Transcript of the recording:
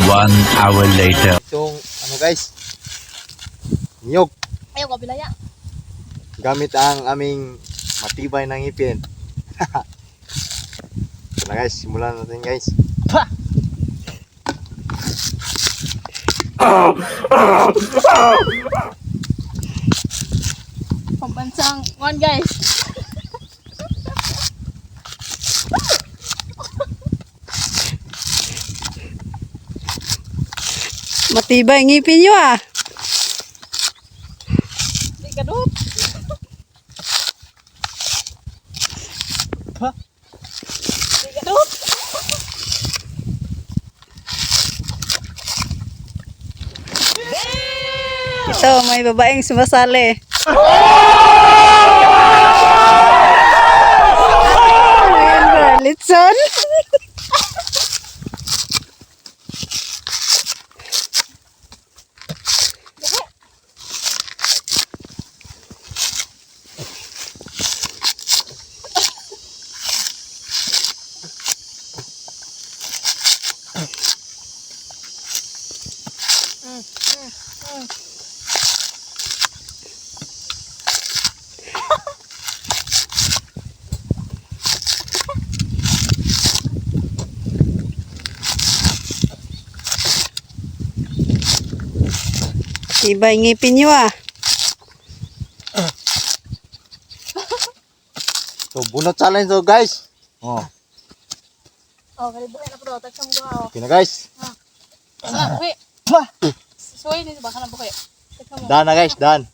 1 hour later. Itong ano, guys. Niyog. Ayaw ko bilaya. Gamit ang aming matibay na ngipin. Ito na, guys, simulan natin, guys. Pambansang one, guys. Matibay ang ngipin nyo ah. Di ka dot. Di ka dot. Ito, may babaeng sumasali. Ayan ba, litson? Tibay ngipin nyo ah. So, bunot challenge to, guys. Oh, Oh, kali buhi na pro. Tagsa mo duha oh. Okay na, guys. Sana buhi. Suway ni baka na buhi. Tagsa mo. Done na, guys, done.